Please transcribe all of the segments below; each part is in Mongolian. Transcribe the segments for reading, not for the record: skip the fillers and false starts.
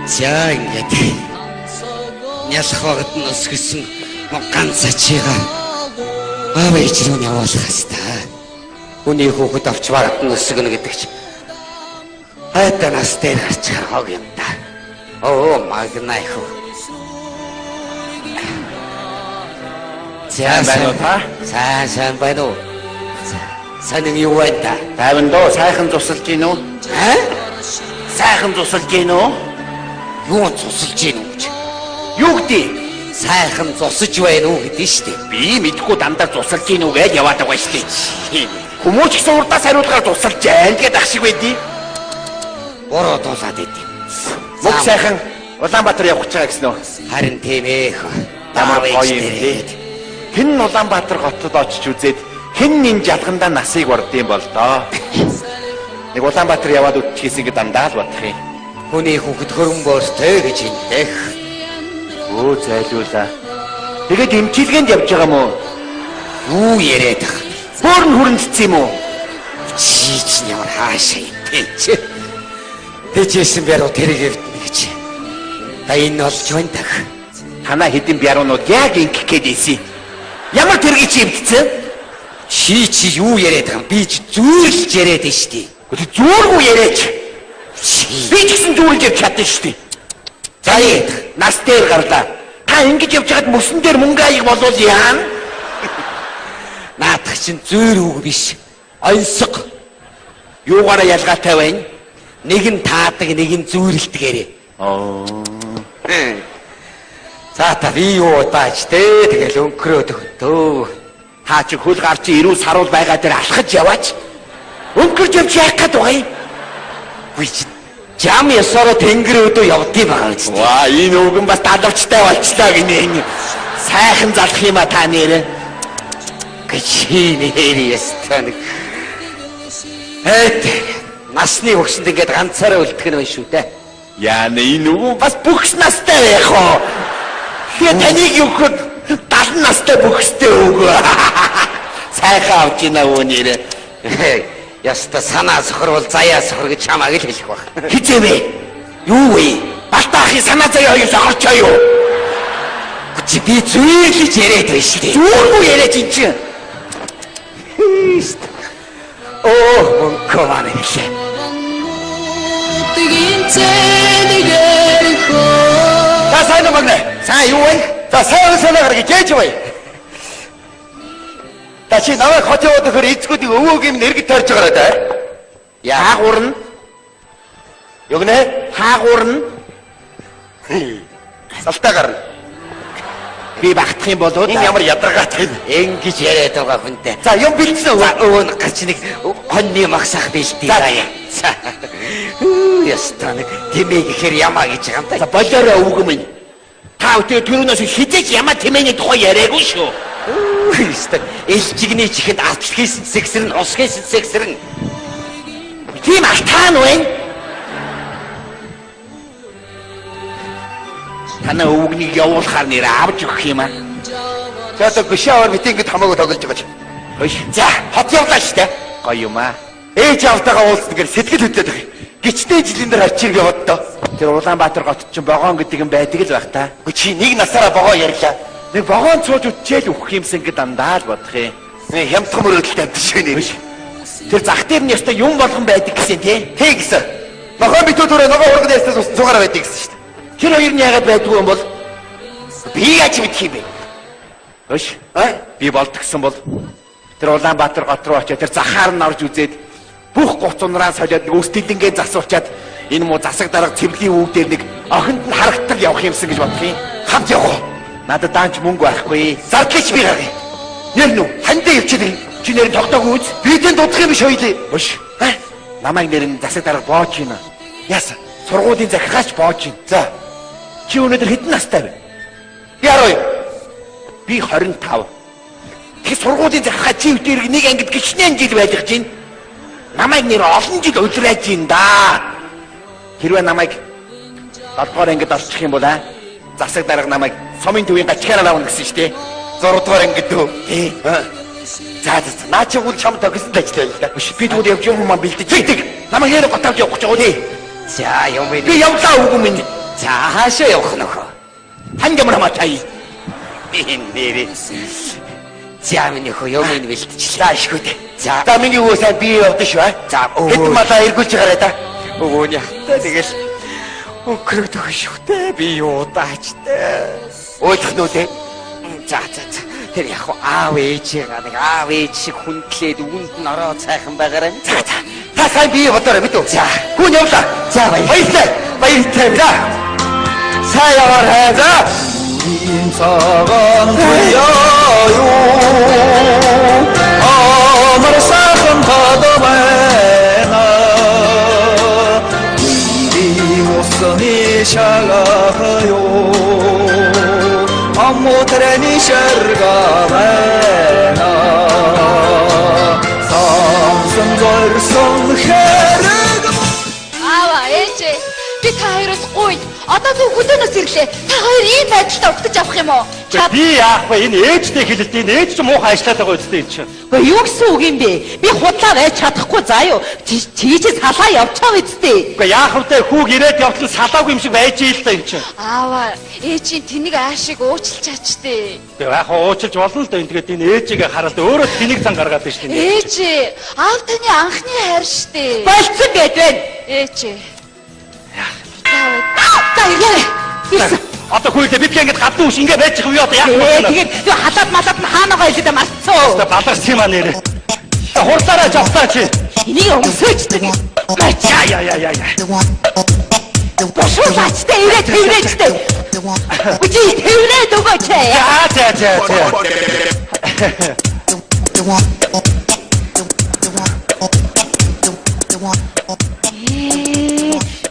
За ингээд нялх багт нь өсгөсөн ганц ачига аав ээж рүү нь явуулах хэвээр. Хүний хүүхэд авч багт нь өсгөнө гэдэг чи хайта нас дээр гарч хог юм да. Оо магна их. За сайн байна уу та? Сайн сайн байна уу? Сайн юу байна та? Тайван дөө сайхан зусалж гин үү? Аа? Сайхан зусалж гин үү? Юу зусалж гин үү гэж? Юу гэдэг? Сайхан зусаж байна уу гэдэг нь шүү дээ. Би мэдхгүй дандаа зусалж гин үү гэж яваад байгаа шүү дээ. Хүмүүс ч гэсэн урдаас хариулгаар зусалж जैन гэдэг ах шиг байдий. Буруу дуулаад идэв. Мөг сайхан Улаанбаатар явах гэж байгаа гэсэн үү? Харин тийм ээ. Ямар гоё юм бэ? Хэн нь Улаанбаатар хотод очиж үзээд хэн энэ жалгандаа насыг ордсон бол доо. Нэг Улаанбаатар яваад үтчихээс ингэ дандаа л бодох юм. Хүний хүүхэд хөрөнгөөртэй гэж интэх. Өө зайлуулаа. Тэгээд эмчилгээнд явж байгаа мó? Юу яриад байгаа? Бөөр нь хүрэнцсэн юм уу? Чи чинь ямар хаашаа юм бэ чи? Тэжээсэн бяруу тэрэг эвдэнэ гэж. Та энэ олж байна тах. Танаа хэдэн бяруунууд яг ингэх гээд байсан. Ямар тэргийг чи эвдсэн? Чи чи юу яриад байгаа юм? Би чи зүүрлж яриад байна шүү дээ. Гэхдээ зүүргүй яриач. Би ч гэсэн зүүрлж явж чадна шүү дээ. За нас дээр гарлаа. Та ингэж явж байхад мөсөн дээр мөнгө аяг болвол яана? Наадах чинь зөөр үг биш. Онсог. Юугаараа ялгаатай байна? Нэг нь таадаг, нэг нь зүүрэлтгээрээ. Аа. За та би юу удааж те тэгэл өнгөрөөд өгтөө. Та чи хөл гар чи эрүү саруул байгаа дээр алхаж яваач. Өнгөрч явж яах гээд байгаа юм? Үгүй чи жам ёсороо тэнгэр өдөө явдгийг байгаа гэж. Ваа энэ үгэн бас далавчтай болчлаа гинэ энэ. Сайхан залах юм а та нэрэ. Гэж нэр ястаа нэг. Эт насны өгсөнд ингээд ганцаараа үлдэх нь байна шүү дээ. Яана энэ үгэн бас бүхс настай байх уу? Тэгээ таныг өгөхөд 70 настай бүхстэй өгөө. Сайхан авч ийна өө нэрэ. Яста санаа сохорвол заяа сохор гэж чамааг л хэлэх баг. Хизээ вэ? Юу вэ? Балтаа ахын санаа заяа хоёр сохорчоо юу? Чи би зүйрлэж яриад байна шүү дээ. Зүүргүй яриач ин чинь. Оо мөнгө маань хэлээ. За сайн уу магна? Сайн юу вэ? За сайн санаа гаргаж ээж бай. Та чи намайг хот яваад өгөхөр эзгүүдийг өвөөг юм нэргэд тойрж байгаарай да. Хаагуур нь. Юу гинэ? Хаагуур нь. Салтаа гарна. Би багтах юм болоо Энэ ямар ядаргаатай юм. Ингэж яриад байгаа хүнтэй. За юм бэлдсэн За өвөө нь гарч нэг хоньны магсах бэлдээ. За. За. Ястаа нэг тэмээ гэхээр ямаа гэж байгаа юм да. За болоорой өвгөн минь. Та өтөө түрүүнээс хизээч ямаа тэмээний тухай яриаггүй шүү. Ястаа элчигний чихэнд атал хийсэн сэгсрэн ус хийсэн сэгсрэн. Тийм алтаан байна. Танаа өвгнийг явуулахаар нэр авч өгөх юм аа. За одоо гүшээ аваар бит ингэж хамаагүй тоглож байгаа ч. Хөөш. За хот явлаа шүү дээ. Гоё юм аа. Ээж аавтайгаа уулзсан гэр сэтгэл хөдлөөд байгаа. Гичтэй жилийн дээр очир яваад доо. Тэр Улаанбаатар хотод чинь вагон гэдэг юм байдаг л байх та. Үгүй чи нэг насаараа вогоо ярьлаа. Нэг вагон цууж үтчээл өгөх юмсан гэд дандаа л бодох юм. Нэг хямдхан мөрөөдөлтэй амьд шүү нэр. Тэр зах дээр нь ёстой юм болгон байдаг гэсэн тий. Тий гэсэн. Ногоон битүү түрээ ногоон хурганы ястаас усан цугаараа байдаг гэсэн шүү дээ. Тэр хоёр нь яагаад байдгүй юм бол Би яаж мэдх юм бэ? хөөш. А? Би болдгсон бол тэр Улаанбаатар гот руу очиад тэр захаар нь орж үзээд бүх гоц унраа солиод нэг өстөлнгээ засуулчаад энэ муу засаг дарга цэвлийн үг дээр нэг охинд нь харагдтал явах юмсан гэж бодох юм. Хамт явах уу? Надад даанч мөнгө байхгүй. Зардлыг чи би гаргая. Нэр нү Хандаа явчихад ирнэ. чи нэр нь тогтоогүй үз. Би тэнд дудах юм биш хоёлээ. Хөш. А? Намайг нэр нь засаг дарга боож гинэ. Яасан? Сургуулийн захиргаач боож гин. За. Чи өнөөдөр хэдэн настай вэ? Би 12. Би 25. Тэгэхээр сургуулийн захиргаа чи өдөр нэг ангид гिचнэн жил байлгаж гин. Намайг нэр олон жил улирааж гин да. Хэрвээ намайг 7 дугаар ангид орчих юм бол засаг дарга намайг сумын төвийн гачгаараа авна гэсэн шүү дээ. 6 дугаар ангид үү? Тий. А. За за за. Наа чи үл чам тохисон л ажил байл да. Биш би тэгвэл явж юм маань бэлдэж. Тэг тэг. Намайг нэр готавж явах гэж байгаа тий. За юм бэ. Би явлаа үгүй минь. За хаашаа явах нөхөө? Танд ямар хамаатай? Энэ нэрээ. За миний хөө юм ин бэлтчихлээ. За ишгүй дээ. За. За миний өвөө сайн бие явдсан шүү. За, өвөө. Хэд малаа эргүүлж гараа да. Өвөөний хатаа тэгэл өнгөрөөд өгөн шүү дээ. Би юу даач дээ. Уучих нү дээ. За за за. Тэр яг хуу аав ээжээ нэг аав ээж шиг хүндлээд үүнд нь ороо цайхан байгаарай. За за. Та сайн бие бодоорой мэдв. За. Хүн явлаа. За баяр. Баярлалаа. Баяртай. За. Сайн яваарай. За. Цагаан туяа юу амар сайхан хад байна Үри усны шагах юу амутраны шарга байна Самсан зорсон хэрэг Аава ээжээ би та хоёроос гуй. Одоо зүг хөдөөнөөс ирлээ. Та хоёр ийм байдалтай угтаж авах юм уу? Би яах вэ? Энэ ээжтэй хэлэлт энэ ээж чинь муухай ажиллаад байгаа үстэй энэ чинь. Гэхдээ юу гэсэн үг юм бэ? Би худлаа байж чадахгүй заа юу? Чи салаа явчаа үсттэй. Үгүй яах вэ? Хүүг ирээд явтал нь салаагүй юм шиг байж ийл та энэ чинь. Аава ээжийн тэнийг аашиг уучлж чачтээ. Үгүй яах вэ? Уучлж болно л да. Энэ тэгээд энэ ээжигээ хараад өөрөө тэнийг зан гаргаад байна шүү дээ. Ээжээ аав таны анхны хайр штэ. Болцсон гэд байна. Ээжээ. За ирээ. За, Одоо хүүхдээ бид ингээд гадна үш ингээд байж юм юу одоо яах вэ? Тэгээд тэр халаад малаад нь хаанагаа илээд марцсан. Одоо баларч юм а нэрээ. Хурдлаарай жовтаа чи. Энийг өмсөөчдөг. Я я я я я. Бушуулаачтай ирээд тэрврээчтэй. Үгүй тэрврээд өгөөч. За за за за.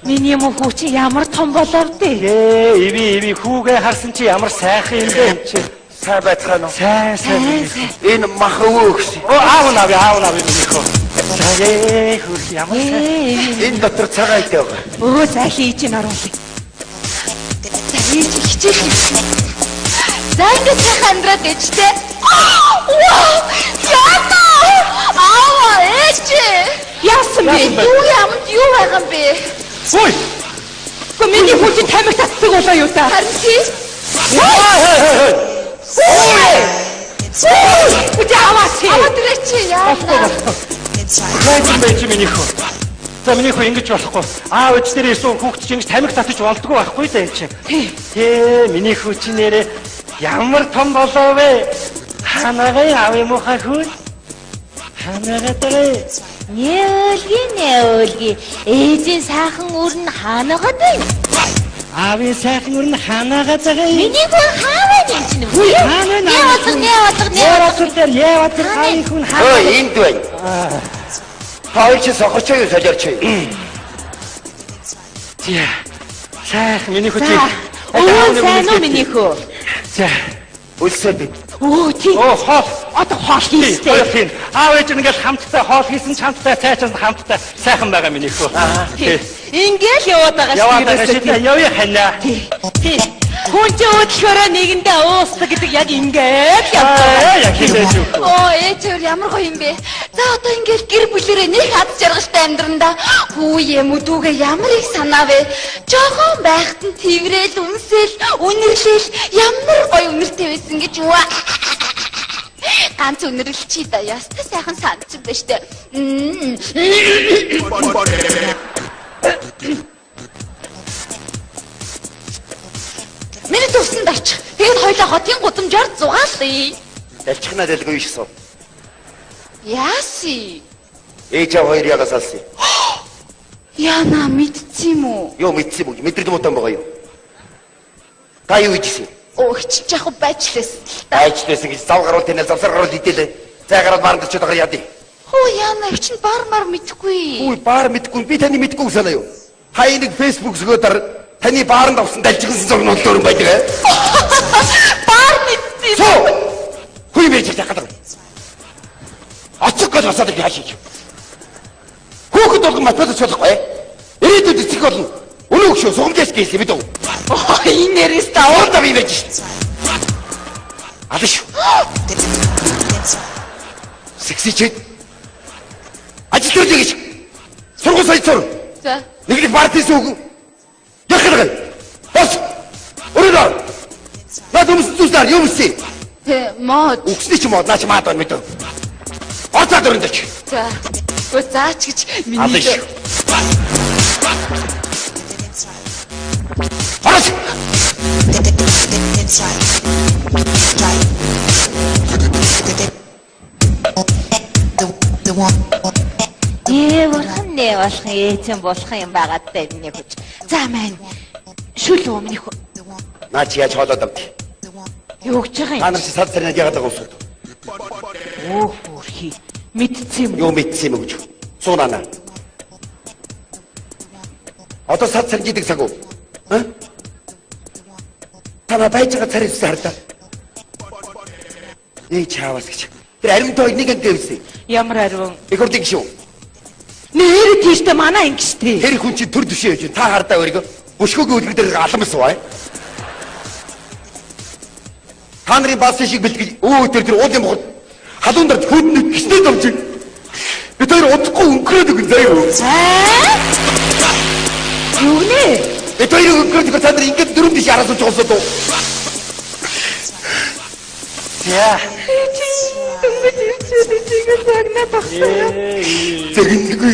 Миний юм хүү чи ямар том болов дээ. Ээ, иви иви хүүгээ харсан чи ямар сайхан юм бэ энэ чи. Сайн байцгаана уу? Сайн сайн. Энэ мах өвөө гэсэн. Оо аав навь аав навь миний хөө. За ээ хөрх ямар сайн. Энэ дотор цагаан идэ байгаа. Өө зайлын ээж нь оруулъя. За ээж хичээх юм. За ингээд сайхан амьдраад ээжтэй. Вау! Яна! Аава ээжээ. Яасан бэ? Юу ямд юу байгаа юм бэ? Ой! Гэхдээ миний хүү чи тамхи татдаг болоо юу та? Харин тий. Үгүй аваач. Аваа тэрэ чи яана? Хайж байж миний хөө. За миний хөө ингэж болохгүй. Аав ээж дээр ирсэн хүүхд чинь ингэж тамхи татаж болдгоо байхгүй да энэ чинь. Тэ миний хүү чи нэрээ ямар том болов вэ? Ханагаа аав юм уу хаа хүү? Ханагаа дэрэ. Нээлги нээлги ээжийн сайхан үр нь хаанагаад байна. Аавын сайхан үр нь ханаагаа байгаа юм. Миний хүн хаана юм чинь вэ? Хаана байна? Нээ бодлого нээ бодлого дээр яа бодлого аавын хүн хаана. Ой энд байна. Та хоёр чи сохорчоо юу солиорч юу? За. Сайхан миний хүү чи. Өө сайн уу миний хүү? За. Өлсөөд байна. Өө тий. Оо хоол. Одоо хоол хийстэй. Хоол хийн. Аав ээж ингээл хамттай хоол хийсэн ч хамттай цай ч хамттай сайхан байгаа миний хүү. Тий. Ингээл яваад байгаа шүү. Яваад байгаа шүү. Явъя ханаа. Тий. Хүн чи өөдлөхөөрөө нэгэндээ уусдаг гэдэг яг ингээл явж байгаа. Яг хийлээж юу. Оо ээж өөр ямар гоё юм бэ? За одоо ингээл гэр бүлэрээ нэг хад жаргалтай амьдранда. Хүүе мүдүүгээ ямар их санаа вэ? Жохон байхад нь тэрвэл өмсөл, үнэрлэл ямар гоё үнэртэй байсан гэж юу. Ганц үнэрлэл чи да ястай сайхан сандсан байна штэ. Миний төвсөнд очих. Тэгээд хоёлаа хотын гудамжаар зугаалъя. Ялчихнаа дэлгүй шсэн. Яаси? Ээж аав хоёр ягаас алсан. Яна мэдсэн юм уу? Юу мэдсэн юм бэ? Мэдрэл мутан байгаа юу? Та юу хийжсэн? Өө хичиж яах вэ байжлээс л та. Байжлээс гэж зав гаруул тэнэл завсар гаруул идэлээ. Зай гараад баранд очиод байгаа яа дий. Хөө яна их чинь бар мар мэдхгүй. Үгүй бар мэдхгүй би таны мэдгүй санаа юу? Та энийг Facebook сөгөөдөр таны бааранд авсан далжигсан зураг нь өөр юм байдаг. Бар мэдсэн юм. Хүй мэж яах гэдэг. Очих гэж басаад яашиж. Хүүхэд болгон математик чадахгүй. Ирээдүйд эцэг болно. Өнөө өгшөө сугамжээс гээсэн мэдв. Энэ нэрээс Даваа би байж шин. Алан шүү. Секси чи. Ажил төрж гэж. Сургууль сая сур. За. Нэг нэг партийн сүгэн. Явах гэдэг. Орцаар юм си. Тэ мод. Үгсний ч мод наач маад байна мэдв. Орцаар дөрөнд ч. За. Гөө заач гэж миний. Алан шүү. Орооч. Ээ бурхан нэ болох ээжэн болох юм байгаад та миний хүч. За маань. Шүл үү миний хүү. Наач яаж хоолоод авд. Юу гэж байгаа Та юм? нар чи сад сарнаад яагаад байгаа юм бэ? Өө хөрхий. Мэдсэн юм уу? Юу мэдсэн юм гэж. Суунаана. Одоо сад сарж идэг цаг уу? А? Та на байж байгаа царай зүсээ хардаа. Эй чаавас гэж. Тэр аримтай нэг анги гэвсэн. Ямар ариун? Их хурлын гишүүн. Нэр тийштэй манай анги штэ. Тэр хүн чинь төр төшөө явж байна. Та хардаа өөрийгөө бүшгөөгийн үлгэр дээр аламс бай. Та нарын баасан шиг бэлтгэж өө тэр уулын бохор халуун дарж хүүдэн гиснээ давж. Бид хоёр удахгүй өнгөрөөд өгөн заяа. Юу нэ? Бид хоёр өнгөрөөд өгөр та нар ингээд дөрөв дэш араас сууж байгаа юм. За. Чи дөнгөж ирчээд чигээ загнаад багсаа. Зэгнэгүй.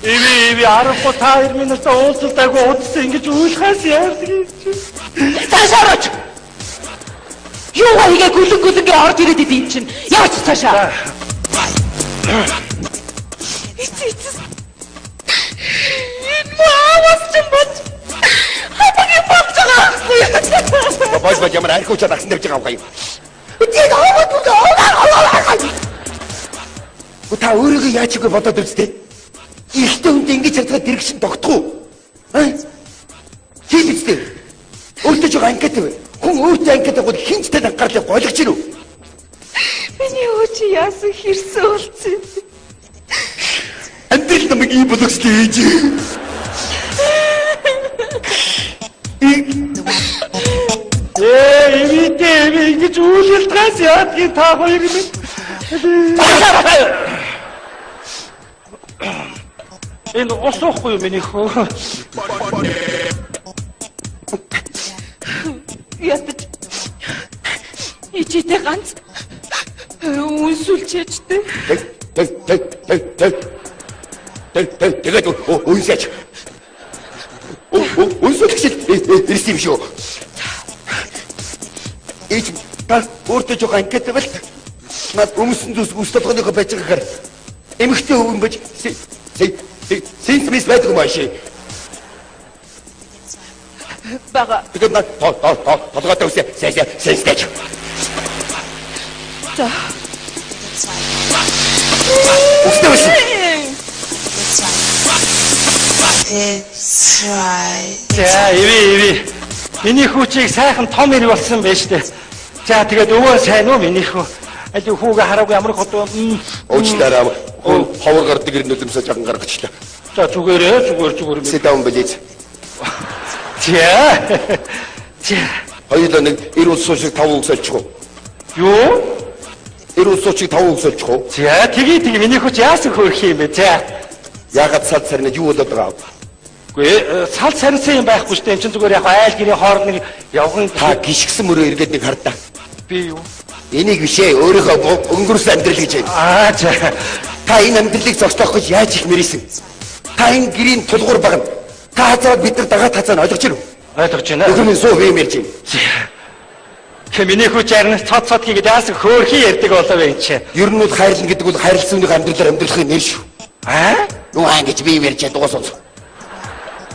Иви иви аргагүй та хоёр минь өстө уулзалтаагүй удсан ингэж уйлахаас яардаг юм чи. Цаашаа орооч. Юугаа хийгээ гүлэн гүлэнгээ орж ирээд идэв юм чинь. Яваач цаашаа. Энэ муу аавас ч болж хамаагүй болж байгаа юм. Бож бож ямар архи уучаад агсан тавьж байгаа юм. Чи аваад бүр Та өөрийгөө яаж чигээ бодоод үзтээ. Эрэгтэй хүнд ингэж чадхад дэрэгшин тогтохгүй. Аа? Хий биз дээ. Өөртөө жоо анкет вэ? Хүн өөртөө анкет авах хинч тань анхаарлыг ойлгож гинүү. Миний хөө чи яасан хэрсэн болсон юм. Амьдрал намайг ийм болгосон ээж. Ээ ивитэй иви ингэж үйлэлтгээс яадгийг та хоёр минь. Энэ ус уухгүй юу миний хөө? Ятаж ичээтэй ганц үнсүүлчээчтэй. Тэг тэг тэг тэг тэг. Тэг тэг тэгээд үнсээч. Үнсүүлэх ирсэн юм шүү. Ээж та өөртөө жоо анкет байл. Над өмсөн зүс үс толгойнхоо байж байгаа гэхээр эмэгтэй өвөн бож синс мис байдаг юм ааши. Бага. Тэгээд над толгойтой үсээ сэ сэнстэч. За. Үстэй байсан. За иви иви. Миний хүүчийг сайхан том ирэг болсон байж тээ. За тэгээд өвөө сайн уу миний хүү? Аль хүүгээ хараагүй ямар хот Уучлаарай. Ховор гардаг ирнэ нүдэмсээ жахан гаргачлаа. За зүгээрээ зүгээр зүгээр. Sit down please. За. За. Хоёулаа нэг эр улс шиг 5 үг сольчих уу? Юу? Эр улс шиг 5 үг сольчих уу? За тгий тгий миний хүүч яасан хөөрх юм бэ? За. Яагаад сад сарнаж юу болоод байгаа вэ? Үгүй сал сарнсан юм байхгүй шүү дээ. Энд чинь зүгээр яг айл гэрийн хооронд нэг явган та гიშгсэн мөрөө эргээд нэг хардаа. Би юу? Энийг биш ээ өөрийнхөө өнгөрсөн амьдрал гэж байна. Аа за. Та энэ амьдралыг зогсоох гэж яаж их мэрийсэн? Та энэ гэрийн тулгуур багна. Та хазаад бид нар дагаад хазаа нь ойлгож байна уу? Ойлгож байна. Өхөр минь суу би юм ярьж байна. Хэ миний хүүч харин цод цод хийгээд яасан хөөрхий ярьдаг болов энэ чи. Ер нь бол хайрлна гэдэг бол хайрлсан хүний амьдралаар амьдрахын нэр шүү. Аа? Юу аа гэж би юм ярьж чадгаа сонс.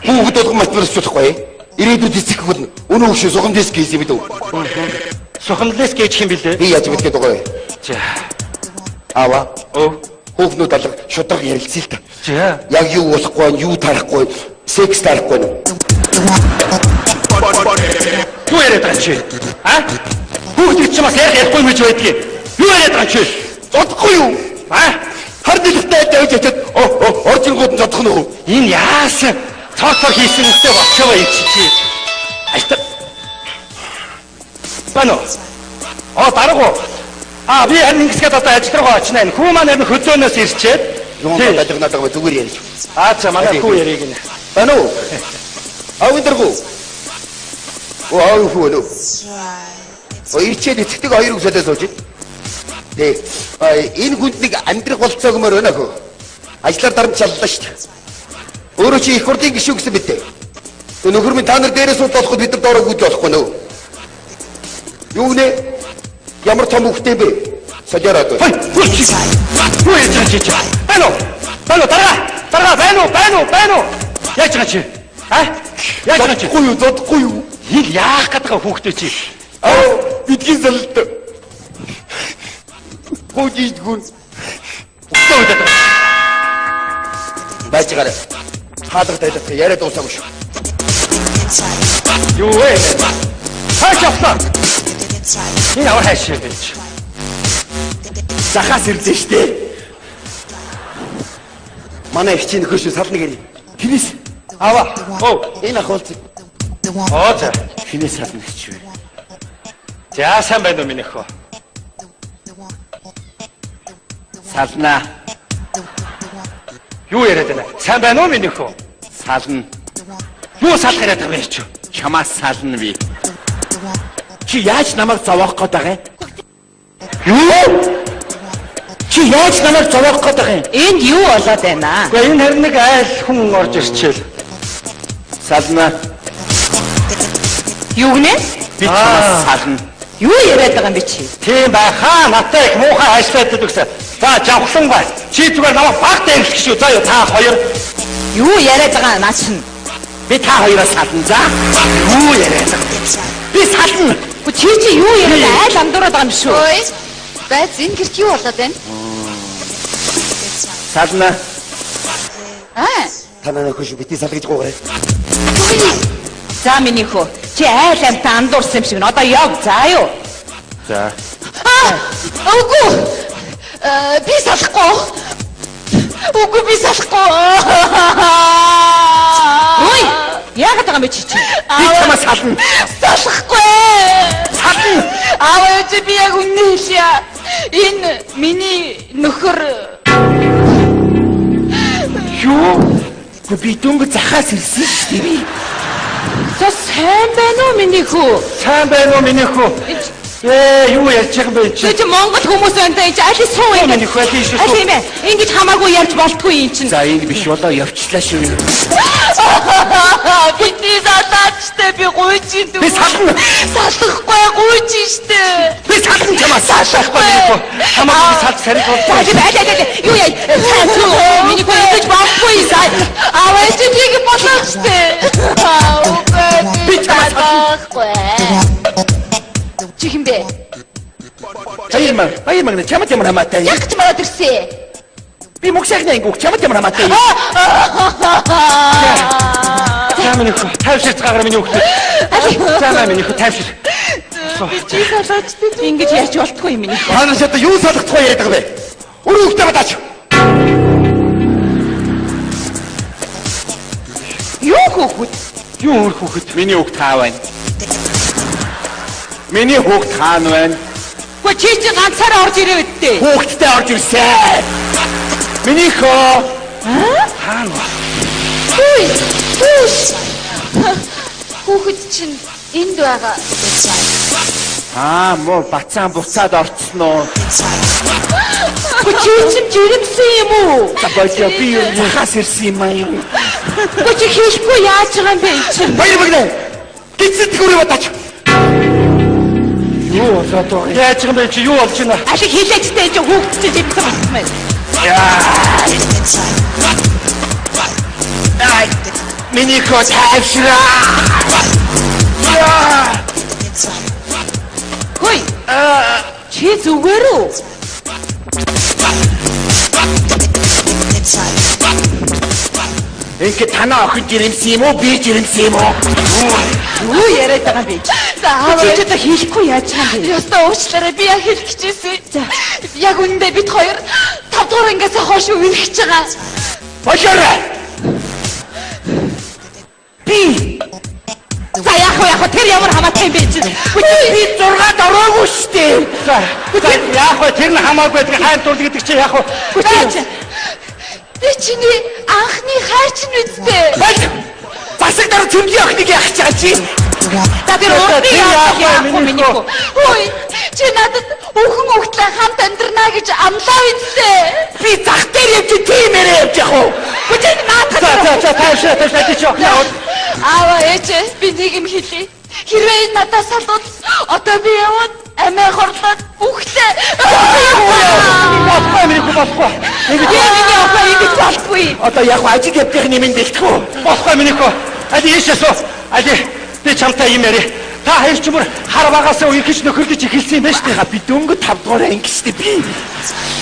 Хүүхэд болгон математикч болохгүй. Ирээдүйд эцэг болно. Өнөө хөшөө сухамдис хийсэн юм дүү. Сухамдлес гэж хэм бэлээ? Би яаж мэдгээд байгаа вэ? За. Аава. Өө. Хүүхнүүд алга шударга ярилцъя л та. За. Яг юу болохгүй байна, юу тарахгүй, секс тарахгүй байна. Юу яриад байгаа чи? А? Хүүхд чи бас ярих ярихгүй юм гэж байдгийг. Юу яриад байгаа чи? Зодохгүй юу? А? Хар дэлхтэй тавьж очиад орж ирэнгууд нь зодох нь уу? Энэ яасан цооцоо хийсэн үстэй болчихоо юм чи чи. Альта. Бано. Оо дарга уу? А би харин ингэсгээд одоо ажил руугаа очно. Энэ хүү маань харин хөдөөнөөс ирчээд Юун дажигнаад байгаа зүгээр ярьж. Аа за манай хүү яриг гинэ. Бано уу? Авин даргуу. Оо хүү нөө. Ирчээд эцэгтэйг хоёр өсөлөө сууж байна. Тэ. Энэ хүнд нэг амьдрах болцоогмоор байна хөө. Ажлаар дарамт шаллаа шүү дээ. Өөрөө чи их хурлын гишүүн гэсэн мэт. Нөхөр минь та нар дээрээ сууд болоход бид нар доороо гүйж болохгүй нөө. Юу нэ? Ямар том хөхтэй бэ? Солиороод. Хой. Юу яаж байгаа чи? Байна уу? Байна уу? Дарга. Дарга байна уу? Байна уу? Байна уу? Яаж байгаа чи? А? Яаж байгаа чи? Зодохгүй юу? Зодохгүй юу? Энэ яах гээд байгаа хүүхдээ чи? Аа, бидгийн залт. Хожигдгүн. Өстөө үдээд байгаа. Байж гараа. Хаалга тайлах яриад дуусаагүй шүү. Юу вэ? Хайш явлаа. Энэ авар хайш юм бэ чи? Захаас ирлээ штэ. Манай их чинь нөхөр шүү сална гэрээ. Хинээс? Ава. Оо. Энэ ах уулз. Оо за. Хинээс сална гэж вэ? За сайн байна уу миний хөө? Салнаа. Юу яриад байна? Сайн байна уу миний хөө? Сална. Юу салах яриад байгаа юм бэ чи? Чамаас сална би. Чи яаж намайг зовоох гээд байгаа юм? Юу? Чи яаж намайг зовоох гээд байгаа юм? Энд юу болоод байна? Гэхдээ энэ харин нэг айл хүн орж ирчихэл. Сална. Юу гинэ? Би чамаас сална. Юу яриад байгаа юм бэ чи? Тийм байхаа. Надтай их муухай ажиллаад байдаг гэсэн. За жавхлан бай. Чи зүгээр намайг баг дээрлэх шүү. За юу та хоёр. Юу яриад байгаа наа чинь? Би та хоёроос сална за. Юу яриад байгаа юм? Би сална. Чи чи юу яриад айл андуураад байгаа юм шүү. Ой. Байц энэ гэрт юу болоод байна? Сална. Аа. Та манай нөхөр шүү бити сална гэж гуйгарай. За миний хөө. Чи айл амтаа андуурсан юм шиг н одоо яв заа юу? За. Аа. Үгүй. Би салахгүй. Үгүй би салахгүй. Ой! Яагаад байгаа юм бэ чи чи? Би чамаас сална. Салахгүй. Сална. Аав ээж би яг үнэн хэлье. Энэ миний нөхөр. Юу? Би дөнгөж захаас ирсэн шүү дээ би. За сайн байна уу миний хөө? Сайн байна уу миний хөө? Юу ярьж байгаа юм бэ чи? Чи Монгол хүмүүс байна даа чи аль суу Юу ингэ. миний хөө аль шүү. Аль юм бэ? Ингэж хамаагүй ярьж болтгүй юм чинь. За энэ биш болоо явчлаа шүү. Бидний салаачтай би гуйж ин Би сална. Салахгүй гуйж штэ. Би сална чамаас. Салахгүй миний хөө. Хамаагүй салж сариг За болтой. чи аль аль аль юу яа? Сайн суу миний хөө ингэж болтгүй за. Аав ээж би болоо штэ. Үгүй Би чамаас салахгүй. Чи хин бэ? Баяр маа. Баяр маа. Чамд ямар хамаатай юм? Яг ч мараад ирсэн. Би мөх сайхны анги чамд ямар хамаатай юм? За миний хөө тайвширч гаагар миний хөлтөд. За маа миний хөө тайвшир. Би чи салаачтай. Ингэж ярьж болтгүй юм миний хөө. Та нар шатаа юу салах тухай яриад байгаа бэ? Өрөө хөхтэй батаач. Юу хөөхөд? Юу өөр хүүхэд? Миний хүүхд хаа байна? Миний хүүхд хаана байна? Гэхдээ чи чи ганцаараа орж ирээ үдтэй. Хүүхдтэй орж ирсэн. Миний хөө. Хаана вэ? Хүй. Хүүш. Хүүхэд чинь энд байгаа. Аа муу бацаан буцаад орцсон уу? Гэхдээ чи чинь жирэмсэн юм уу? За болоо би юу захаас ирсэн юм аа юу? Гэхдээ чи хэлэхгүй яаж байгаа юм бэ чинь? Баяр багнаа. Гидсэн тгүүрээ батаач. Юу болоод байгаа юм? Яаж юм бэ чи? Юу болж байна? Алиг хилээчтэй чи хүүхд чинь жирэмсэн болсон байна. Ай. Миний хөө тайвшраа. Хөөе. Чи зүгээр үү? Ингээ танаа охин жирэмсэн юм уу? Би жирэмсэн юм уу? Юу яриад байгаа юм бэ? За аав Чи ч одоо хэлэхгүй яаж байгаа юм бэ? Ёстой уучлаарай би яг хэлэх гэжсэн. Яг үнэндээ бид хоёр 5 дугаар ангиас хойш үерхэж гэж байгаа. Болоорой. Би За яах вэ яах вэ? Тэр ямар хамаатай юм бэ чи? би 6-д ороогүй шүү дээ. За яах вэ? Тэр нь хамаагүй гэдэг хайр дур гэдэг чи яах вэ? Чи Би чиний анхны хайр чинь үсттэй. Бол. Засаг дараа Чүмжийн охиныг яах гэж байгаа чи? За тэр урдны яах вэ миний хүү? Хөөе, чи надад өхөн өгтлээ хамт амьдрнаа гэж амлаа үстээ. Би зах дээр явж тийм яриа явж явах уу? Үгүй чи наадах. За за за тайвшаа тайвшаа чи охин яваад. Аава ээж би нэг юм хэлье. Хэрвээ энэ надаас салвал одоо би яваад амиа хорлоод үхлээ. Болохгүй миний хүү болохгүй. Ингэж миний охин ингэж болохгүй. Одоо яг ажил явдах юм бэлтгэв үү? Болохгүй миний хүү. Али ийшээ суу. Али би чамтай юм яриа. Та хоёр ч мөр хар багаасаа үерхэж нөхөрлөж эхэлсэн юм байна шүү дээ. Би дөнгөж 5 дугаар анги шүү дээ би.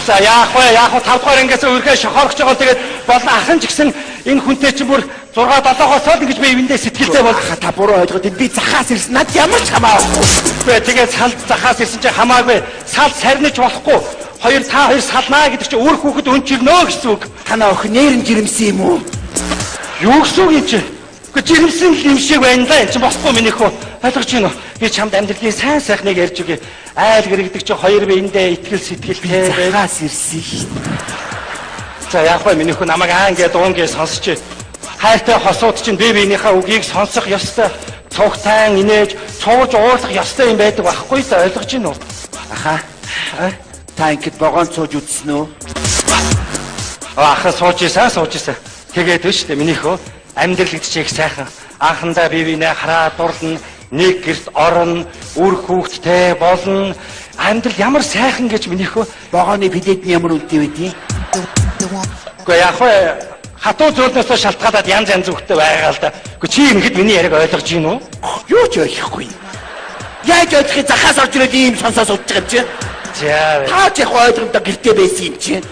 За яах вэ? Яах вэ? 5 дугаар ангиас үерхээ шохорох жоо тэгээд болно ахын ч гэсэн энэ хүнтэй чинь бүр 6 7-оос л ингэж би эвэндээ сэтгэлтэй бол та буруу ойлгоод би захаас ирсэн. Над ямар ч хамаагүй. Үгүй тэгээд салд захаас ирсэн чинь хамаагүй. Сал сарниж болохгүй. Хоёр та хоёр салнаа гэдэг чинь өөр хүүхэд өнчирнө гэсэн үг. Танаа охин нэр нь жирэмсэн юм уу? Юу гэсэн үг юм чи? Үгүй жирэмсэн л юм шиг байна да. Энэ чинь босхгүй миний хөө. Ойлгож байна уу? Би чамд амьдралын сайн сайхныг ярьж өгье. Айл гэрэгдэг чи хоёр биендээ итгэл сэтгэлтэй байх. Захаас ирсэн шүү дээ. За яах вэ миний хөө намайг аа ингээд уун гэж сонсч. Хайртай хосууд чинь бие биенийхээ үгийг сонсох ёстой. Цугтайн инээж, цууж уурлах ёстой юм байдаг байхгүй да ойлгож байна уу? Аха. Та ингээд вагон сууж үзсэн үү? Аха сууж исэн, сууж исэн. Тэгээд биш үү миний хөө амьдрал гэдэг чинь их сайхан. Анхандаа бие биенээ хараад дурлна, нэг гэрт орно, үр хүүхэдтэй болно. Амьдрал ямар сайхан гэж миний хөө. Вагоны билет нь ямар үнэтэй байдгийг? Үгүй яах вэ? Хатуу зөөлнөөсөө шалтгаалаад янз янз үгтэй байгаа л да. Үгүй чи ингэхэд миний яриаг ойлгож гин үү? Юу ч ойлгохгүй. Яаж ойлгохыг захаас орж ирээд ийм сонсоо сууж байгаа юм чи? За. Та ч яг ойлгомтой гэртээ байсан юм чи.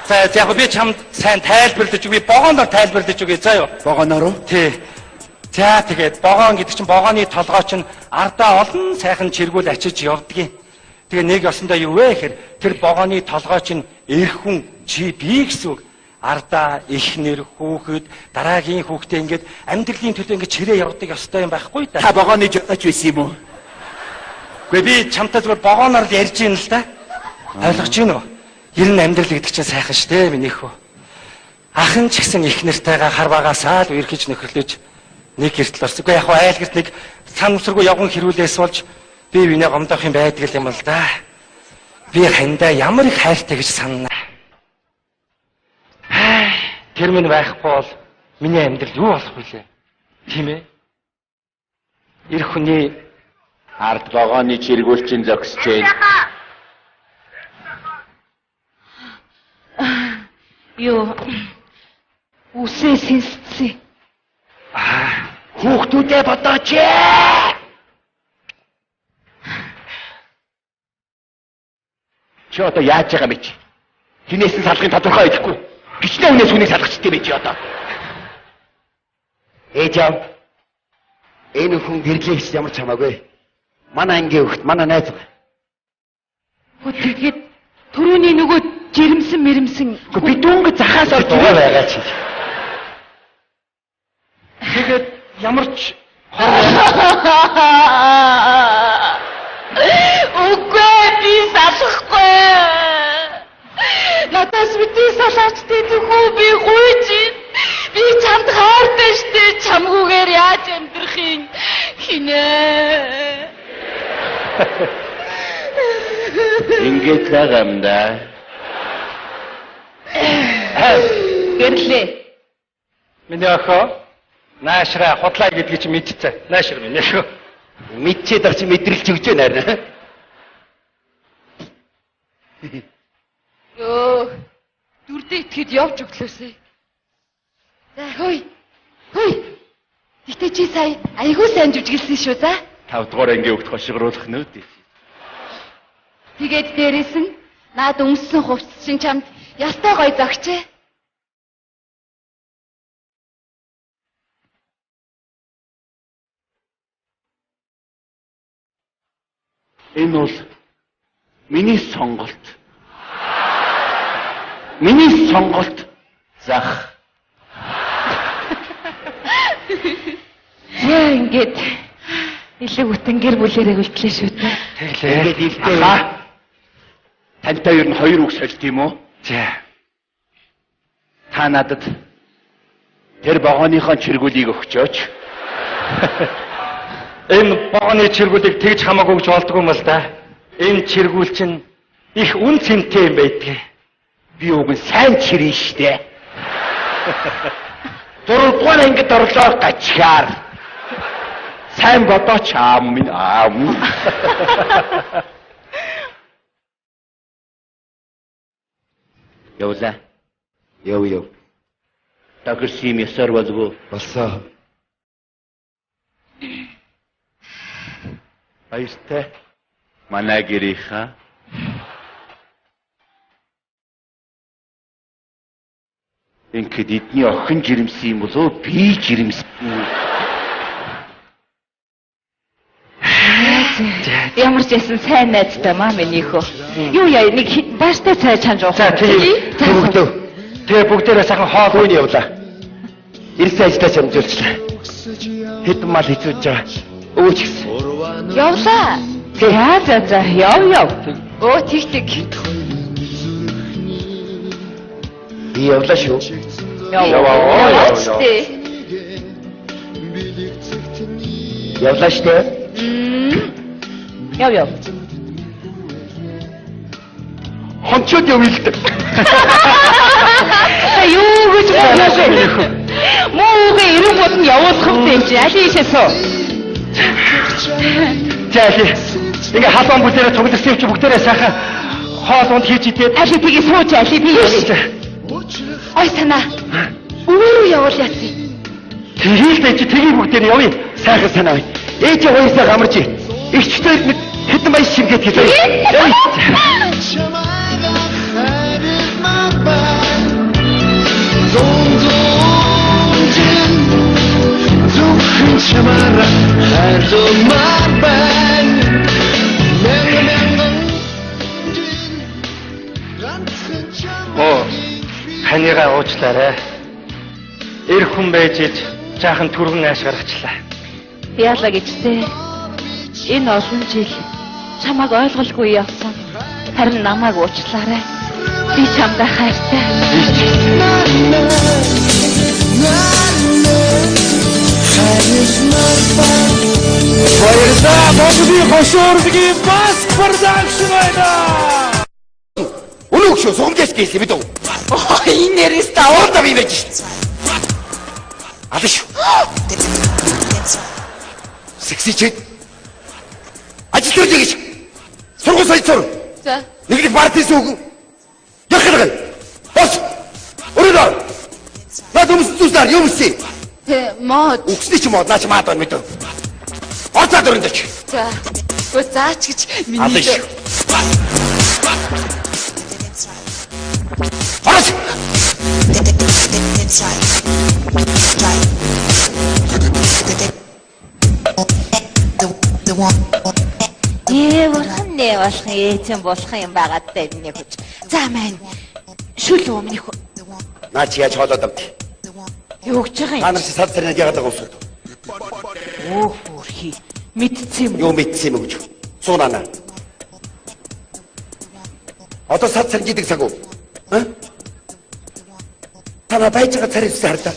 За яг би чамд сайн тайлбарлаж өгье. Богоноор тайлбарлаж өгье. За юу? Богоноор уу? Тий. За тэгээд богоон гэдэг чинь богооны толгой чинь ардаа олон сайхан чиргүүл ачиж явдгийг. Тэгээ нэг ёсондоо юу вэ гэхээр тэр богооны толгой чинь эр хүн чи би гэсэн үг. Ардаа эхнэр хүүхэд дараагийн хүүхдээ ингээд амьдралын төлөө ингээд чирээ явдаг ёстой юм байхгүй да. Та богооны жолооч байсан юм уу? Үгүй би чамтай зүгээр богооноор л ярьж ийн л да. Ойлгож гин үү? Ер нь амьдрал гэдэг чинь сайхан штэ миний хөө. Ахын ч гэсэн их нэртэйгээ хар багасаа л үерхэж нөхөрлөж нэг гэртэл орсон. Үгүй яг айл гэрт нэг санамсаргүй явган хэрүүлээс болж би бинээ гомдох юм байдаг юм л да. Би хандаа ямар их хайртай гэж санана. Тэр минь байхгүй бол миний амьдрал юу болох вүлээ? Тийм ээ? Эр хүний ард вагоны чиргүүл чинь зогсож байна. Юу үсээ сэнсцээ. Хүүхдүүдээ бодооч. Чи одоо яаж байгаа юм бэ чи? Хинээс нь салахын тодорхой идэхгүй. Гичнээ хүнээс хүнийг салгачтай байж одоо. Ээж аав. Энэ хүн гэрлээ гэж ямар ч хамаагүй. Манай ангийн хүүхэд, манай найз. Тэгээд түрүүний нөгөө жирэмсэн мэрэмсэн. Би дөнгөж захаас орж ирээ байгаа чи. Тэгээд ямар ч Үгүй би салахгүй. Надаас битгий салаач тэтгэхүү би гуйж. Би чамд хайртай штэ чамгүйгээр яаж амьдрах юм хинэ. Ингээд байгаа юм да. Гэрлээ. Миний охин наашраа худлаа гэдгийг чи мэдчихэ. Наашир миний охин. Мэдчихэд ах чи мэдрэлж өгч байна арай. Йоо. Дүрдээ итгэхэд явж өглөөсэй. За хөөе. Хөөе. Гэтэ чи сая айгүй сайн жүжиглсэн шүү за. 5 дугаар ангийн хүүхд хошигруулах нөө дээ. Тэгээд дээрэс нь наад өмссөн хувцас чинь чамд ястай гоё зогчээ. Энэ бол миний сонголт. Миний сонголт зах. Яа ингээд илүү бүтэн гэр бүлээрээ үлдлээ шүү дээ. Тэглээ. Ингээд илдээ. Тантай ер нь хоёр үг сольд юм уу? За. Та надад тэр вагоныхон чиргүүлийг өгчөөч. Энэ богоны чиргүүлийг тэгж хамаагүй гэж болдгоо юм л да. Энэ чиргүүл чинь их үн цэнтэй юм байдгийг. Би уг нь сайн чирэн штэ. 4 дугаар ангид орлоо гачаар. Сайн бодооч аам минь аам. Явлаа. Яв яв. Тагэрсэн юм ясаар болов. Болсон. Баяртай. Манай гэрийнхаа. Ингээд эдний охин жирэмсэн юм болоо би жирэмсэн. Ямар ч байсан сайн найзтай маа миний хөө. Юу яа нэг бааштай цай чанж уух. За тийм. Төвөгдөө. Тэгээ бүгдээрээ сайхан хоол Үүний явлаа. Ирсэн ажилдаа чамжуулчлаа. Хэдэн мал хэзүүж байгаа. Өвөөч гэсэн. Явлаа. За за за яв яв. Өө тэг тэг. Би явлаа шүү. Яваа. Яваач тээ. Явлаа штэ. Яв яв. Хончоод явъя л дээ. Та юу гэж бодлоо вэ? Муу үгээ эрен гол нь явуулах юм чи аль ийшээ суу. За аль. Ингээ халуун бүлээрээ цугларсан юм чи бүгдээрээ сайхан хоол унд хийж идээд Аль тгий сууч аль би явъя. Ой санаа. Өвөө рүү явуул яасан. Тэгээл дээ чи тгий бүгдээр явъя. Сайхан санаа байна. Ээж хоёрсаа гамарч. Игчтэй нэг хэдэн баяр шимгээд хэлээ. Явъя. Оо ханыгаа уучлаарай. Эр хүн байж ич жаахан түргэн ааш гаргачлаа. Яалаа гэжтэй. Энэ олон жил чамайг ойлголгүй явсан. Харин намайг уучлаарай. Би чамдаа хайртай. Баярлалаа. Монголын хошуу урлагийн Mask Production байна. Өнөө өгшөө сугамжаас гэлээ мэдв. Ой энэ нэрээс Даваалда би байж шин. Алан шүү. Секси чи. Ажил төр гэж. Сургууль сая сур. За. Нэг нэг партис үгэн. Яхах. Бос. Өрөөр. Наад өмс зүсээр юм си. Тэ мод. Үгсний ч мод наа чи маад байна мэдв. Орцоод өрөнд чи. За. Гөө заач гэж Алан миний шүү. Ороч. Ээ бурхан нэ болох ээжэн болох юм байгаад та миний хүч. За маань шүл үү миний хөө. Наа чи яаж хоолоод авд. Юу гэж байгаа Та юм? нар чи сад сарнад яагаад байгаа юм бэ? Өөх хөрхий. Мэдсэн юм уу? Юу мэдсэн юм гэж. Суунаа. Одоо сад сарж идэг цаг уу? А? Та на байж байгаа царай зүсээ хардаа.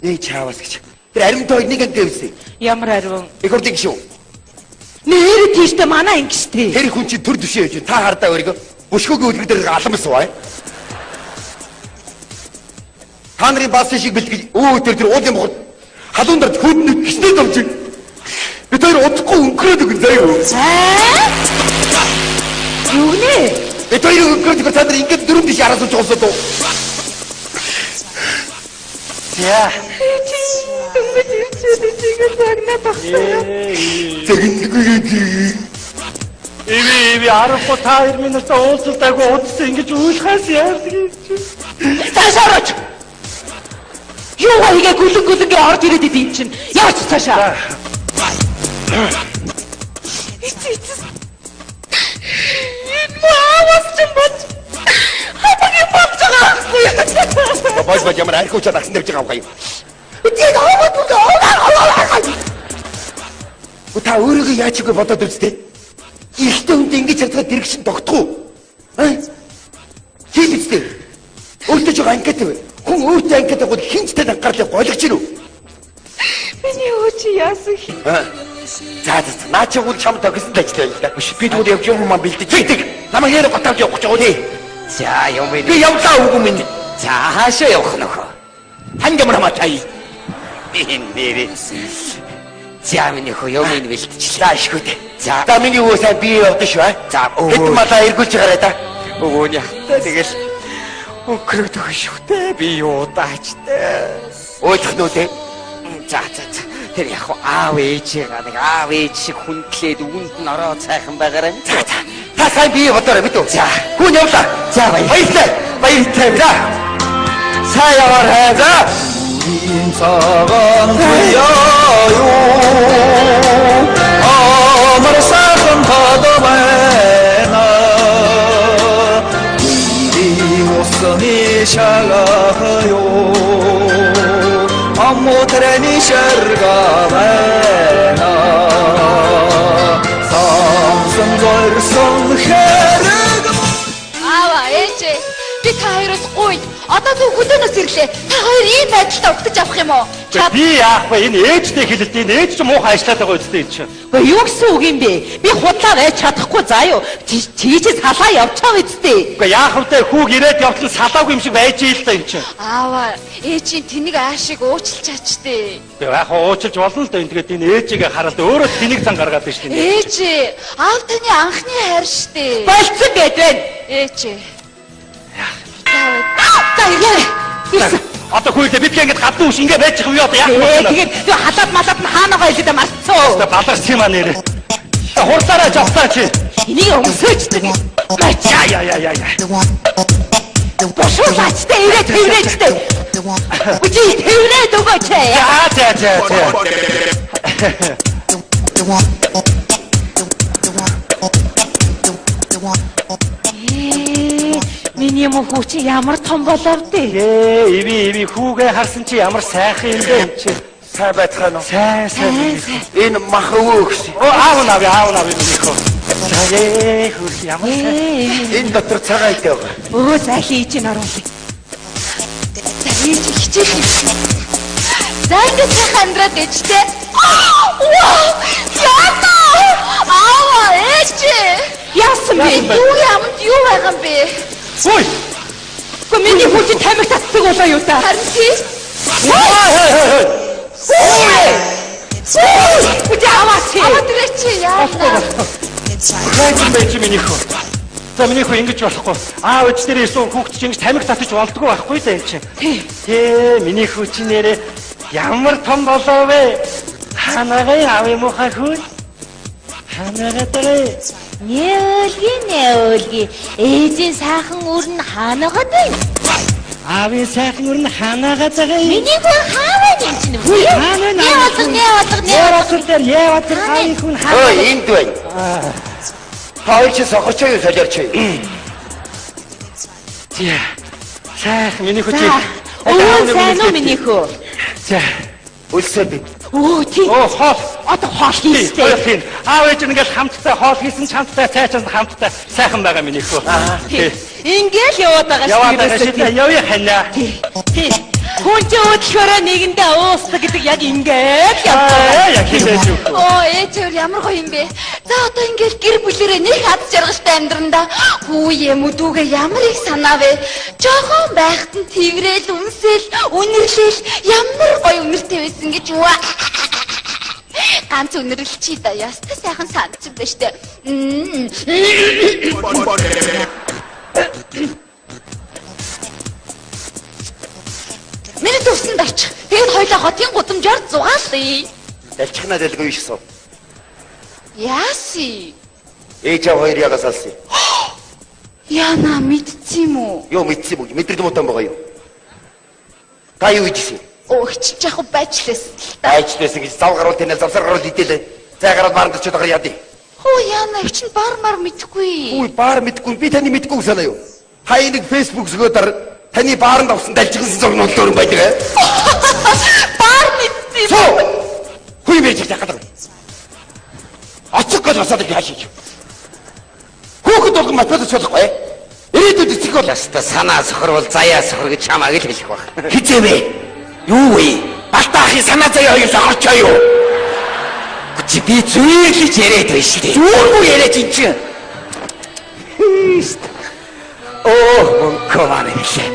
Эй чаавас гэж. Тэр аримтай нэг анги гэвсэн. Ямар ариун? Их урдыг шүү. Нэр тийштэй манай анги штэ. Тэр хүн чинь төр төшөө явж. Та хардаа өөрийгөө бүшгөөгийн үлгэр дээр аламс бай. Та нарын баасан шиг бэлтгэж өө тэр тэр уулын бохор халуун дарж хүүдэн гиснээ домж. Бид хоёр удахгүй өнгөрөөд өгөн заяа юу. Юу нэ? Бид хоёр өнгөрөөд өгөр та нар ингээд дөрөв дэш араас сууж болсон дуу. За. Чи дөнгөж ирчээд чигээр загнаад багсаа. Зэгнэгүй. Иви иви аргагүй та хоёр минь өстө уулзалтаагүй удсан ингэж уйлахаас яардаг юм чи. Цаашаа орооч. Юугаа хийгээ гүлэн гүлэнгээ орж ирээд идэв юм чинь. Яваач цаашаа. Эц эц. Энэ маавас ч болж хамаагийн болж байгаа ахсан. Бож бож ямар арх уучаад агсан тавьж байгаа юм. Тэгээд хамаад бүр Та өөрийгөө яаж чигээ бодоод үзтээ. Эрэгтэй хүнд ингэж чадхад дэрэгшин тогтох уу? А? Тийм биз дээ. Өөртөө жоо анкет вэ? Хүн өөртөө анкет авах хинч тань анхаарлыг голгож гинүү. Миний хүү чи яасан хэ? За за наа чи үл чам тохисон л ажил байл да. Биш би тэгвэл явж юм маань бэлдэж. Тэг. Намайг яарэ готавж явах гэж байгаа үү? За юм бэ. Би явлаа үгүй минь. За хаашаа явах нөхөө? Танд ямар хамаатай? Энэ нэрээ. За миний хөө юм ин бэлтчихлээ. За ашгүй дээ. За. За миний хөө сайн бие явдсан шүү. За хэд малаа эргүүлж гараа да. Өвөө яхтай тэгэл өнгөрөөд шүү дээ. Би юу даач дээ. Уучлах нү дээ. За за за. Тэр яг аав ээжээ нэг аав ээж шиг хүндлээд үүнд нь ороо цайхан байгаарай. За за. Та сайн бие бодоорой бид үү? За. Хүн явлаа. За баярлалаа. Баярлалаа. За. Сайн яваарай. За. Цагаан туяа юу амар сайхан хад байна. Үний усны шалах юу амутраны шарга байна. Самсан зорсон хэрэг. Аава ээжээ би та хоёроос гуй. Одоо зүг хөдөөнөөс ирлээ. Та хоёр ийм байдалтай угтаж авах юм уу? Би яах вэ? Энэ ээжтэй хэлэлт энэ ээж ч муухай ажиллаад байгаа үстэй энэ чинь. Гэхдээ юу гэсэн үг юм бэ? Би худлаа байж чадахгүй заа юу? Чийчээ салаа явчихаа үстэй. Үгүй яах вэ? Хүүг ирээд явтал салаагүй юм шиг байж ийл та энэ чинь. Аава, ээжийн тэнэг аашиг уучлж чачтээ. Үгүй яах вэ? Уучлж болно л да. Энэ тэгээд энэ ээжигээ хараад өөрөө тэнэг зан гаргаад байна шүү дээ. Ээжээ, аав таны анхны хайр штэ. Болцсон гээд байна. Ээжээ. За ирээ. Одоо хүйдээ бид ингээд гадны үш ингээд байж юм юу одоо яах вэ? Тэгээд халаад малаад нь хаанагаа илээд марцсан. Одоо баларч юм а нэрээ. Хурдлаарай жовтаа чи. Энийг өмсөөчдөг. Я я я я я. Бушуулаач тэ ирээд тэрврээч тэ. Үгүй тэрврээд өгөөч. За за за за. Миний юм хүү чи ямар том болов дээ. Ээ, иви иви хүүгээ харсан чи ямар сайхан юм бэ чи. Сайн байцгаана уу? Сайн сайн. Энэ мах өвөө гэсэн. Оо аав нав аав нав миний хөө. За ээ хөрх ямар сайн. Энэ дотор цагаан идэ байгаа. Өө зайлын ичийг оруулъя. За ээж хичээл хийсэн. За ингээд сайхан амьдраад ээжтэй. Вау! Яна! Аава ээж! Яасан бэ? Юу амд юу байгаа юм бэ? Ой! Гэхдээ миний хүү чи тамхи татдаг болоо юу та? Харин тий. Ой! Үгүй аваач. Аваад ирээч яана. Яаж юм бэ чи миний хүү? За миний хүү ингэж болохгүй. Аав ээж дээр ирсэн хүүхд чи ингэж тамхи татаж болдгоо байхгүй да энэ чинь. Тэ миний хүү чи нэрээ ямар том болов вэ? Ханагаа аав юм уу хаа хүү? Ханагаа дэрээ. Нээлги нээлги ээжийн сайхан үр нь хаанагаад байна. Аавын сайхан үр нь хаанагаад байгаа юм. Миний хүн хаана юм чинь? Хаана нэ? Яадаг яадаг яадаг дээр яадаг аавын хүн хаана? Ой энд байна. Та хоёр чи сохорч юу солиорч юу? За. Сайхан миний хүү чи. Өө сайн уу миний хүү? За. Өлсөөд бий. Өө тий. Оо хоол. Одоо хоол хийстэй. Хоол хийн. Аав ээж ингээл хамтдаа хоол хийсэн ч хамтдаа цай чанс хамтдаа сайхан байгаа миний хөө. Тий. Ингээл яваад байгаа шүү. Яваад байгаа шүү дээ. Явъя ханаа. Тий. Хүн чи өөдлөхөөрөө нэгэндээ уусдаг гэдэг яг ингээл явж байгаа. Яг хэлээж юу. Оо ээж өөр ямар гоё юм бэ? За одоо ингээл гэр бүлэрээ нэг хад жаргалтай амьдран да. Хүүе мүдүүгээ ямар их санаа вэ? Жохон байхад нь тэрвэл өмсөл, үнэрлэл ямар гоё үнэртэй байсан гэж юу. Ганц үнэрлэлчий да. Ястай сайхан сандсан байна штэ. Миний төвсөнд орчих. Тэгээд хоёлаа хотын гудамжаар зугаалъя. Далчихнаа дэлгүй шсэн. Яаси? Ээж аав хоёр ягаас алсан. Яна мэдсэн юм уу? Юу мэдсэн юм? Мэдрэл мутан байгаа юу? Та юу хийжсэн? Өө хичиж яах вэ байжлээс л та. Байжлээс гэж зав гаруул тэнэ завсар гаруул идэлээ. Зай гараад баранд очиод байгаа яа дий. Хөө яна хичин бар мар мэдхгүй. Үгүй бар мэдгүй. Би таны мэдгүй санаа юу? Та энийг Facebook зөгөөдөр таны бааранд авсан далжигсан зураг нь олдоор юм байдаг ээ. Бар мэдсэн юм. Хүй мэж яах гэдэг. Очих гэж басаад яаш. Хүүхэд болгон математик чадахгүй. Ирээдүйд эцэг бол яста санаа сохор бол заяа сохор гэж чамааг л хэлэх баг. Хизээ вэ? Юу вэ? Балтаа ахын санаа заяа хоёр сохорчоо юу? Чи би зүйрлэж яриад байна шүү дээ. Зүүргүй яриач ин чинь. Оо мөнгө маань хэлээ.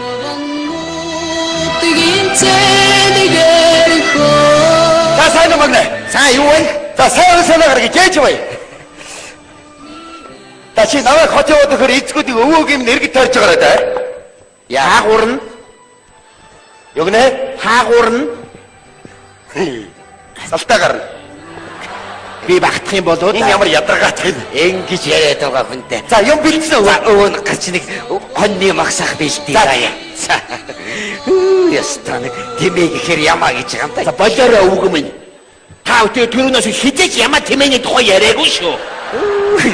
За сайн уу магна. Сайн юу вэ? За сайн санаа гаргаж ээж бай. Та чи намайг хот яваад өгөхөр эзгүүдийг өвөөг юм нэргэд тойрж байгаарай да. Хаагуур нь Юу гэнэ? Хаагуур нь Салтаа гарна. Би багтах юм болоо Энэ ямар ядаргаатай юм. Ингэж яриад байгаа хүнтэй. За юм бэлдсэн үү? За өвөө нь гарч нэг хоньны магсах бэлдээ. За. Заяа. За. Ястаа нэг тэмээ гэхээр ямаа гэж байгаа юм да. За болоорой өвгөн минь. Та өтөө тэрүүнээс хизээч ямаа тэмээний тухай яриаггүй шүү.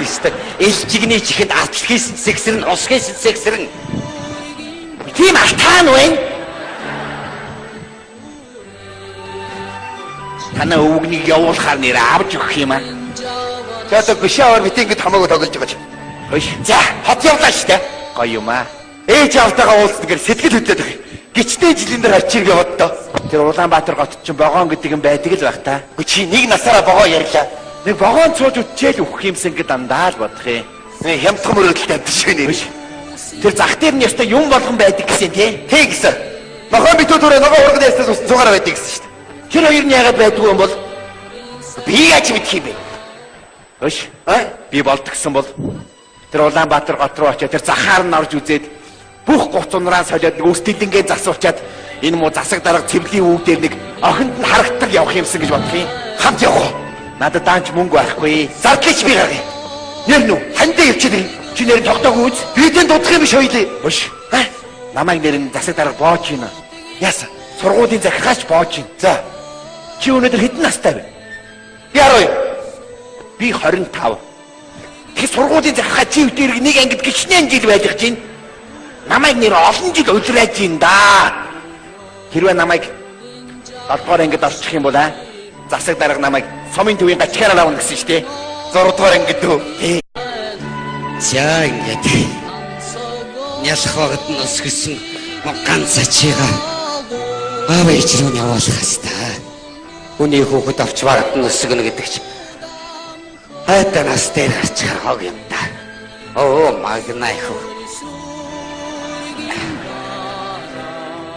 Ястаа элжигний чихэнд атал хийсэн сэгсрэн ус хийсэн сэгсрэн. Тийм алтаан байна. Танаа өвгнийг явуулахаар нэр авч өгөх юм аа. За одоо гүшээ аваар бит ингэж хамаагүй тоглож байгаа чи. Хөөш. За хот явлаа шүү дээ. Гоё юм аа. Ээж аавтайгаа уулзсан гэр сэтгэл хөдлөөд байгаа. Гичтэй жилийн дээр очир гэ боддоо. Тэр Улаанбаатар гот чинь вогоон гэдэг юм байдаг л байх та. Үгүй чи нэг насаараа вогоо ярьлаа. Нэг вогоон цууж үтчээл өгөх юмсан гэд дандаа л бодох юм. Нэг хямдхан мөрөөдөлтэй амьд шүү нэр. Тэр зах дээр нь ёстой юм болгон байдаг гэсэн тий. Тий гэсэн. Нохоо битүү түрээ ногоо хурганы ястаас усан цугаараа байдаг гэсэн шүү дээ. Тэр хоёр нь яагаад байдгүй юм бол Би яаж мэдх юм бэ? Хөөш. А? Би болдгсон бол тэр Улаанбаатар гот руу очиад тэр захаар нь орж үзээд бүх гоц унраа солиод нэг өстөлнгээ засуучаад энэ муу засаг дарга цэвлийн үг дээр нэг охинд нь харагдаг явах юмсан гэж бодох юм. Хамт явах уу? Надад даанч мөнгө байхгүй. Зардлыг би гаргая. Нэр нү? Хандаа явчихад ирнэ. Чи нэр тогтоогүй үз? Би тэн дудах юм биш хоёлээ. Хөөш. А? Намайг нэр нь засаг дарга боож гинэ. Яасан? Сургуулийн захиргаач боож гин. За. Чи өнөөдөр хэдэн настай вэ? Би 12. Би 25. Тэгэхээр сургуулийн захиргаа чи өдөрг нэг ангид гिचнэн жил байлгаж гин. Намайг нэр олон жил удирдах гин да. Хэрвээ намайг 7 дугаар ангид орчих юм бол аа засаг дарга намайг сумын төвийн гачгаараа авна гэсэн шүү дээ. 6 дугаар ангид үү? Тий. За ингээд нялх багт нь өсгөсөн ганц ачига аав ээж рүү явуулах хэвээр. Хүний хүүхэд авч багт нь өсгөнө гэдэг чи хайта нас дээр гарч хог юм да. Оо магна их.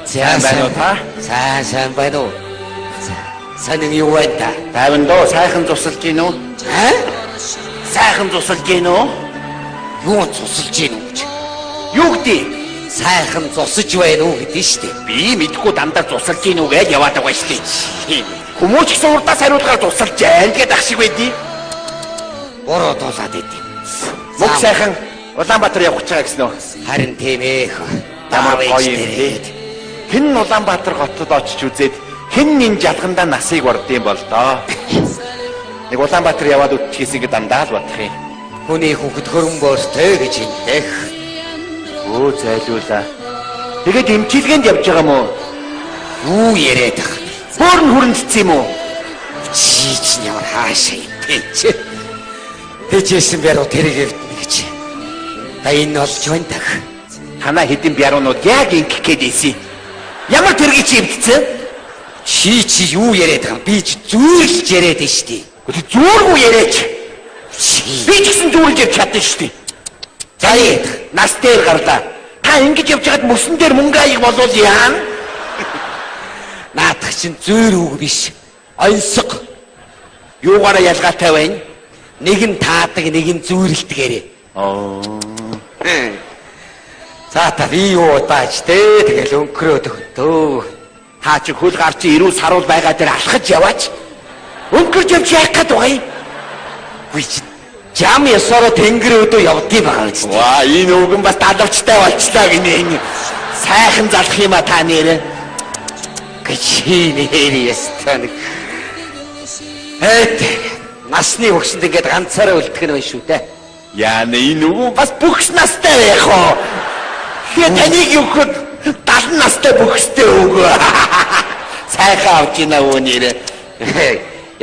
За Сайн байна уу та? Сайн сайн байна уу? Сайн юу байна та? Тайван дөө сайхан зусалж гин үү? Аа? Сайхан зусалж гин үү? Юу зусалж гин үү гэж? Юу гэдэг? Сайхан зусаж байна уу гэдэг нь шүү дээ. Би мэдхгүй дандаа зусалж гин үү гэж яваад байгаа шүү дээ. Хүмүүч гэсэн урдаас хариулахаар зусалж айл гэдэг ах шиг байдیں۔ Буруу дуулаад идэв. Мөг сайхан Улаанбаатар явах гэж байгаа гэсэн үү? Харин тийм ээ. Ямар гоё юм бэ? Хэн нь Улаанбаатар хотод очиж үзээд хэн энэ жалгандаа насыг ордсон бол доо. Нэг Улаанбаатар яваад үтчихээсээ ингэ дандаа л бодох юм. Хүний хүүхэд хөрөнгөөртэй гэж хэлдэг. Өө зайлуулаа. Тэгээд эмчилгээнд явж байгаа мó? Юу яриад байгаа юм? Бөөр нь хүрэнцсэн юм уу? Чи чинь ямар хаашаа юм бэ чи? Тэжээсэн бяруу тэрийг эвдэнэ гэж. Та энэ болж байна тах. Танаа хэдэн бяруунууд яг ингэх гээд байсан. Ямар тэргийг чи эвдсэн? Чи чи юу яриад байгаа юм? Би чи зүйрлж яриад байна шүү дээ. Гэхдээ зүүргүй яриач. Чи. Би ч гэсэн зүүрлж ярьж чадна шүү дээ. За яа. Нас дээр гарлаа. Та ингэж явж байгаад мөсөн дээр мөнгө аяг болвол яана? Наадах чинь зүйр үг биш. Онсог. Юугаараа ялгаатай байна? Нэг нь таадаг, нэг нь зүйрлдгээрээ. Оо. За та би юу удааж те тэгэл өнгөрөөд өгтөө. Та чи хөл гар чи эрүү саруул байгаа дээр алхаж яваач. Өнгөрч явж яах гээд байгаа юм? Үгүй чи жам ёсороо тэнгэр өдөө явдгийг байгаа үст. Ваа, энэ үгэн бас далавчтай болчлаа гинэ энэ. Сайхан залах юм а та нэрэ. Гэж нэр ястаа нэг. Эт насны хөгшөнд ингээд ганцаараа үлдэх нь байна шүү дээ. Яана энэ үгэн бас бүхс настай байх уу? Тэгээ таныг өгөхөд 70 настай бүхстэй өгөө. Сайхан авч ийна өө нэрэ.